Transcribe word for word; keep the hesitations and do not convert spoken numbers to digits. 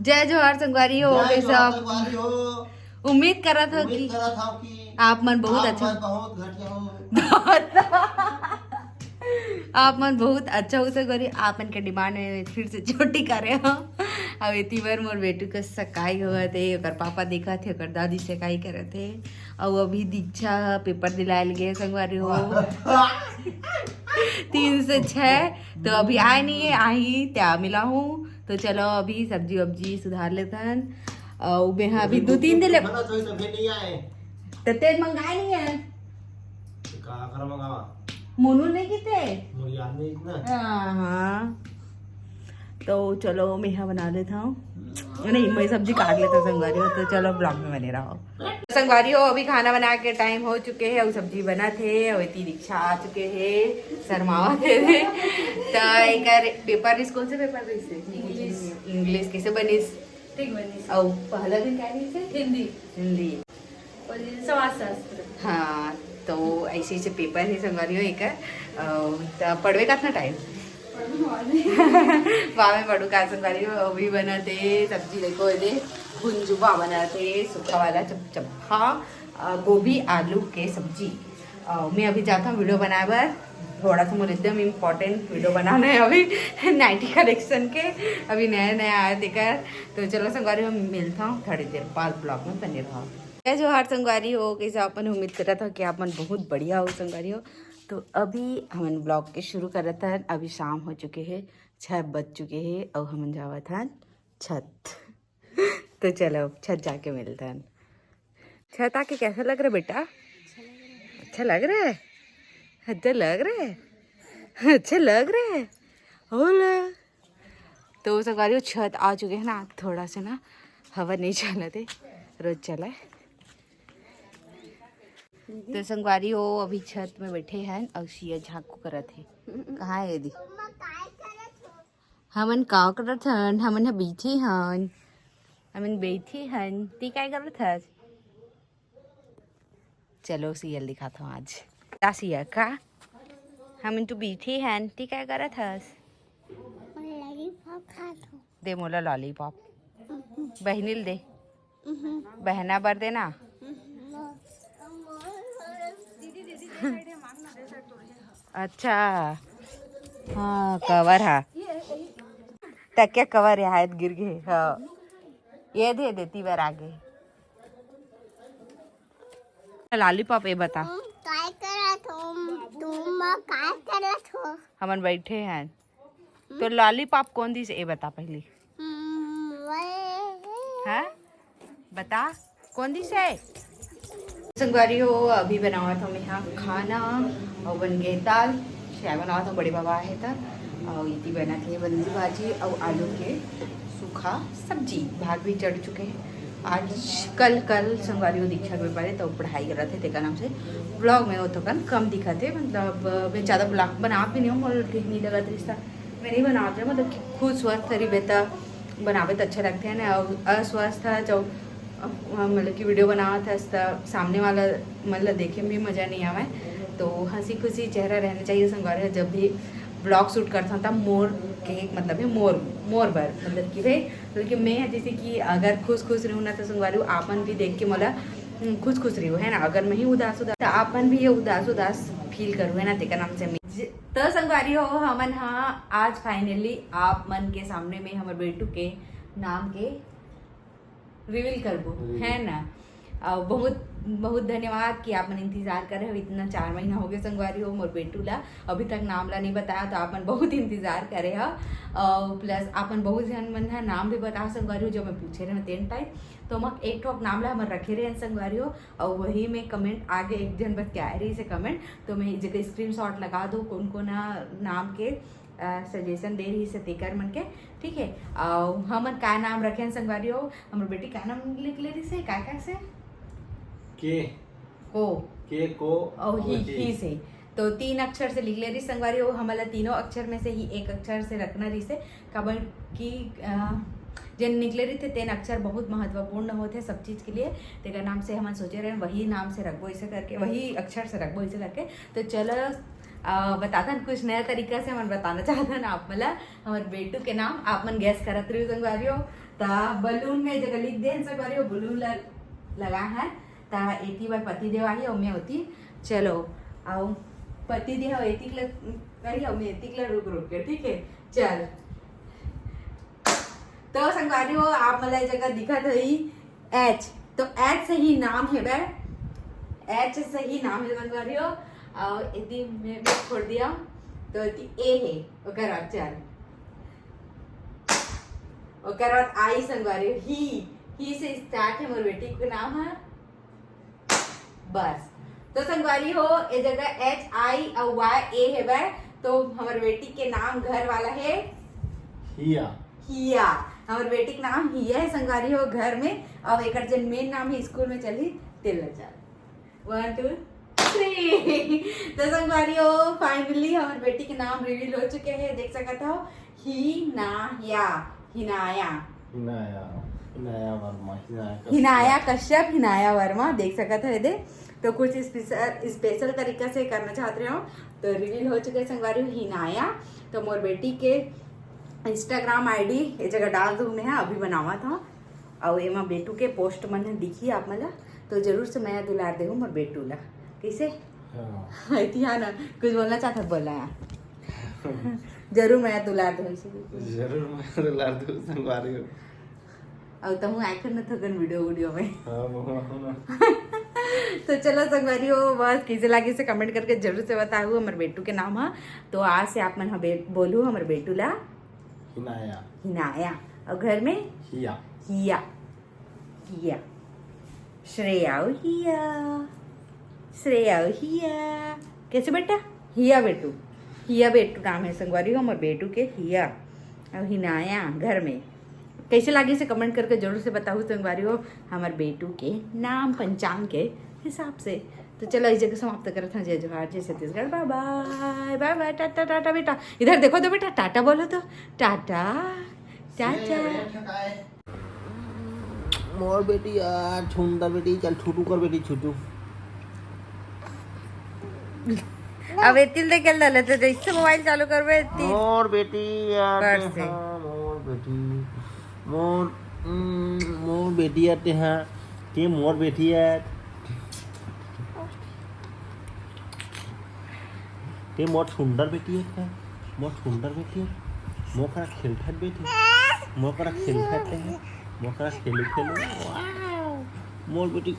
जय जोहार संगवारी हो, जय कैसे जोहार आप? संगवारी हो। उम्मीद करत हो उम्मीद कि करत हो कि आप मन बहुत आप अच्छा मन बहुत घटिया हो। आप मन बहुत अच्छा हो संगवारी, आप मन के डिमांड में फिर से चोटी करे हो। अब इतनी बार मोर बेटू के सकाई होवत हे, ओकर पापा देखत हे, ओकर दादी सकाई करत हे। अउ अभी दीक्षा पेपर दिलायल गए संगवारी हो। तीन से छः, तो अभी आए नहीं है, आही त्या मिला हूँ। तो चलो अभी सब्जी वब्जी सुधार लेथन। अउ मैं हा अभी दो तीन दिन ले बना तो तभी नहीं आए। तो तेज मंगाए नहीं है। तो का कर मंगावा? मोनू नहीं किते? मोर याद नहीं इतना। हाँ, हाँ। तो चलो मैं यहाँ बना लेता हूँ। नहीं, मैं सब्जी काट लेता हूँ संगवारी हो, तो चलो ब्लॉग में बने रहो। संगवारी हो, अभी खाना बना के टाइम हो चुके है, अउ सब्जी बनत हे, अउ इतनी रिक्शा आ चुके है, शर्मावत हे। तो एकर पेपर रिस, कौन से पेपर रिस? इंग्लिश। इंग्लिश कैसे बनिस? ठीक बनिस। अउ पहला दिन क्या रिस हे? हिंदी। हिंदी। और ये समाजशास्त्र। हाँ, तो ऐसे ऐसे पेपर है संगवारी हो एकर। अ, त पढ़वे का इतना टाइम? बाद में पढ़ू का संगवारी हो। अभी बनत हे सब्जी, देखो ये दे, भुंजुबा बनत हे, सूखा वाला चप-, चप्पा, अ, गोभी आलू के सब्जी। अ, मैं अभी जाता हूँ वीडियो बनाए बर, थोड़ा सा मोर एकदम इम्पोर्टेंट वीडियो बनाना है अभी। नाइटी कलेक्शन के अभी नया नया आया तेकर। तो चलो संगवारी हो, मिलता हूँ थोड़ी देर बाद ब्लॉग में, बने रहो। जय जोहार संगवारी हो, कैसे अपन? उम्मीद करत हो कि आप मन बहुत बढ़िया हो संगवारी हो। तो अभी हमन ब्लॉग के शुरू करत हन। अभी शाम हो चुके हे, छः बज चुके हे, अउ हमन जावत हन छत। तो चलो छत जाके मिलत हन। छत आके कैसा लग रहा है बेटा? अच्छा लग रहा है? अच्छा लग रहा है? अच्छा लग रहा है? होला। तो संगवारी हो, छत आ चुके हैं ना, थोड़ा से ना हवा नहीं चलत हे, रोज चला है। तो संगवारी हो, अभी छत में बैठे हैं अउ सिया झांकू करत हे। कहाँ है दी? हमन का करत हन? हमन ह बैठे हन, हमन बैठे हन। ती काय करत हस? चलो सीरियल दिखात हूँ आज। का सिया का? हमन तो बैठे हन, ती काय करत हस? लॉलीपॉप खात हूँ। दे मोला लॉलीपॉप। बहिनी ल दे। बहना बर देना। अच्छा, हाँ, कवर हा, तकिया कवर यहाँ गिर गए। हाँ, ये दे देती बार आगे। लॉलीपॉप, ये बता। तुम काय करत हो? तुम काय करत हो? हमन बैठे हैं। तो लॉलीपॉप कौन दिस, ये बता पहली। हम्म, हाँ, बता, कौन दिस है? संगवारी हो, अभी बनावत हूँ मैं यहाँ खाना, और बन गए दाल, चाय बनावत हूँ, बड़े बाबा आए था, और इतनी बना के बंदी भाजी और आलू के सूखा सब्जी। भाग भी चढ़ चुके हैं आज। कल, कल संगवारी हो दीक्षा के व्यापारी तो पढ़ाई करत हे, तेकर नाम से ब्लॉग में वो तो कन कम दिखत हे। मतलब मैं ज़्यादा ब्लॉग बना भी नहीं हूँ, मोर ठीक नहीं लगत रिश्ता, मैं नहीं बनावत रहे, मतलब कि खुद स्वस्थ रहिबे त बनावे त अच्छा लगथे ना, और अस्वस्थ है जब अ, मतलब कि वीडियो बनावत हस त सामने वाला मन ल देखे में भी मज़ा नहीं आवे। तो हंसी खुशी चेहरा रहना चाहिए संगवारी हो। जब भी ब्लॉग शूट करथन त मोर के मतलब है मोर, मोर बर, मतलब कि भाई, मतलब कि मैं जैसे कि अगर खुश खुश रहूँ ना तो संगवारी हो आपन भी देख के मोला हम्म, खुश खुश रहियो है ना। अगर मैं ही उदास उदास तो आपन भी ये उदास उदास फील करू है ना, तेकर नाम से मैं ज- तो संगवारी हो, हमन हा आज फाइनली आप मन के सामने में हमर बेटू के नाम के रिवील करबो, रिवील। है ना। और बहुत बहुत धन्यवाद कि आप मन इंतजार करे हो, इतना चार महीना हो गए संगवारी हो मोर बेटू ला, अभी तक नाम ला नहीं बताया, तो आप मन बहुत इंतजार करे हो। और प्लस आप मन बहुत जन मन है नाम भी बता संगवारी हो, जो मैं पूछे रहे तेन टाइम, तो मक एक ठोक नाम ला हमर रखे रहे संगवारी हो, और वही में कमेंट आगे एक जन बतियाए रही से कमेंट, तो मैं जेकर स्क्रीनशॉट लगा दो कौन कौन नाम के सजेशन दे रही से तेकर मन के, ठीक है। और हमन का नाम रखे हैं संगवारी हो, हमर बेटी का नाम लिख ले रही से, काय काय से? के। को। के, को, और ही, और ही। ही से। तो तीन अक्षर से लिख ले रही संगवारी हो, हमला तीनों अक्षर में से ही एक अक्षर से रखना रही से, काबर कि अ, जेन निकले रहिथे तेन अक्षर बहुत महत्वपूर्ण होथे सब चीज के लिए। तेकर नाम से हमन सोचे रहेन वही नाम से रखबो ऐसे करके, वही अक्षर से रखबो ऐसे करके। तो चलो अ, बताथन कुछ नया तरीका से हमन बताना चाहथन आप मन ला हमर बेटू के नाम। आप मन गैस करत रहियो संगवारी हो, त बलून में जगह लिख दे, संगवारी हो, बलून ल-, लगा है। त एती बर पति देव आही अउ मैं ओती। चलो, आओ, पति देव एती ल करी अउ मैं एती ल रुक रुक के, ठीक है? चल। तो संगवारी हो, आप मन ल ए जगह दिखत होही एच, तो एच से ही नाम हेवय, एच से ही नाम हे संगवारी हो। अउ एती मैं भी छोड़ दिया, तो एती ए हे, ओकर बाद चल, ओकर बाद आई संगवारी हो, ही, ही से स्टार्ट हे मोर बेटी के नाम ह। बस, तो संगवारी हो, ए जगह एच आई अउ वाई ए हेवय, तो हमर बेटी के नाम घर वाला हे हिया। हिया। हमर बेटी के नाम हिया हे संगवारी हो घर में, अउ एकर जेन मेन नाम हे स्कूल में चलही, तेला चल। वन, टू, थ्री। तो संगवारी हो, फाइनली हमर बेटी के नाम रिवील हो चुके हे, देख सकत हो, हिनाया, हिनाया। हिनाया, हिनाया वर्मा, हिनाया कश्यप। हिनाया कश्यप, हिनाया वर्मा, देख सकत हो एदे। तो कुछ स्पेशल, स्पेशल तरीका से करना चाहत रहे हो, तो रिवील हो चुके संगवारी हो, हिनाया। तो मोर बेटी के Instagram ID ए जगह डाल दूँ मैं, अभी बनावत हव। अउ एमा बेटू के पोस्ट मन ह दिखही आप मन ला, तो जरूर से मया दुलार देहू मोर बेटू ला। कइसे? हाँ। इतिहा ना, कुछ बोलना चाहत हस, बोलना यार। जरूर मया दुलार देहू इसे। जरूर मया दुलार देहू संगवारी हो। अउ तहूँ आए कर न थोकन वीडियो, वीडियो में। हाँ, वो, वो, वो। तो चलो संगवारी हो, बस कइसे लागिस कमेंट करके जरूर से बताहू हमर बेटू के नाम ह। तो आज से आप मन ह बे-, बोलहू हमर बेटू ला हिनाया। हिनाया। अउ घर में? हिया। हिया। हिया। श्रेया अउ हिया। श्रेया अउ हिया। कइसे बेटा? हिया बेटू। हिया बेटू नाम हे संगवारी हो हमर बेटू के, हिया। अउ हिनाया घर में। कइसे लागिस कमेंट करके जरूर से बताहू संगवारी हो हमर बेटू के नाम पंचांग के हिसाब से। तो चलो, इस जगह समाप्त करत हन। जय जोहार, जय छत्तीसगढ़, बाय बाय, बाय बाय, टाटा, टाटा बेटा। इधर देखो तो बेटा, टाटा बोलो तो, टाटा, टाटा। मोर बेटी यार, छुंदर बेटी, चल छुटू कर बेटी, छुटू। अब एतिल दे के लले तो जैसे मोबाइल चालू करबे एतिल। मोर बेटी यार, कर ते से। हाँ, मोर बेटी, मोर, हम्म, मोर बेटी यार, ते हाँ, ते मोर बेटी यार। ते मोर सुंदर बेटी हे का? मोर सुंदर बेटी हे। मोर करा खेलथस बेटी। मोर करा खेलथस ते हे। मोर करा खेलू खेलू। वाओ। मोर बेटी।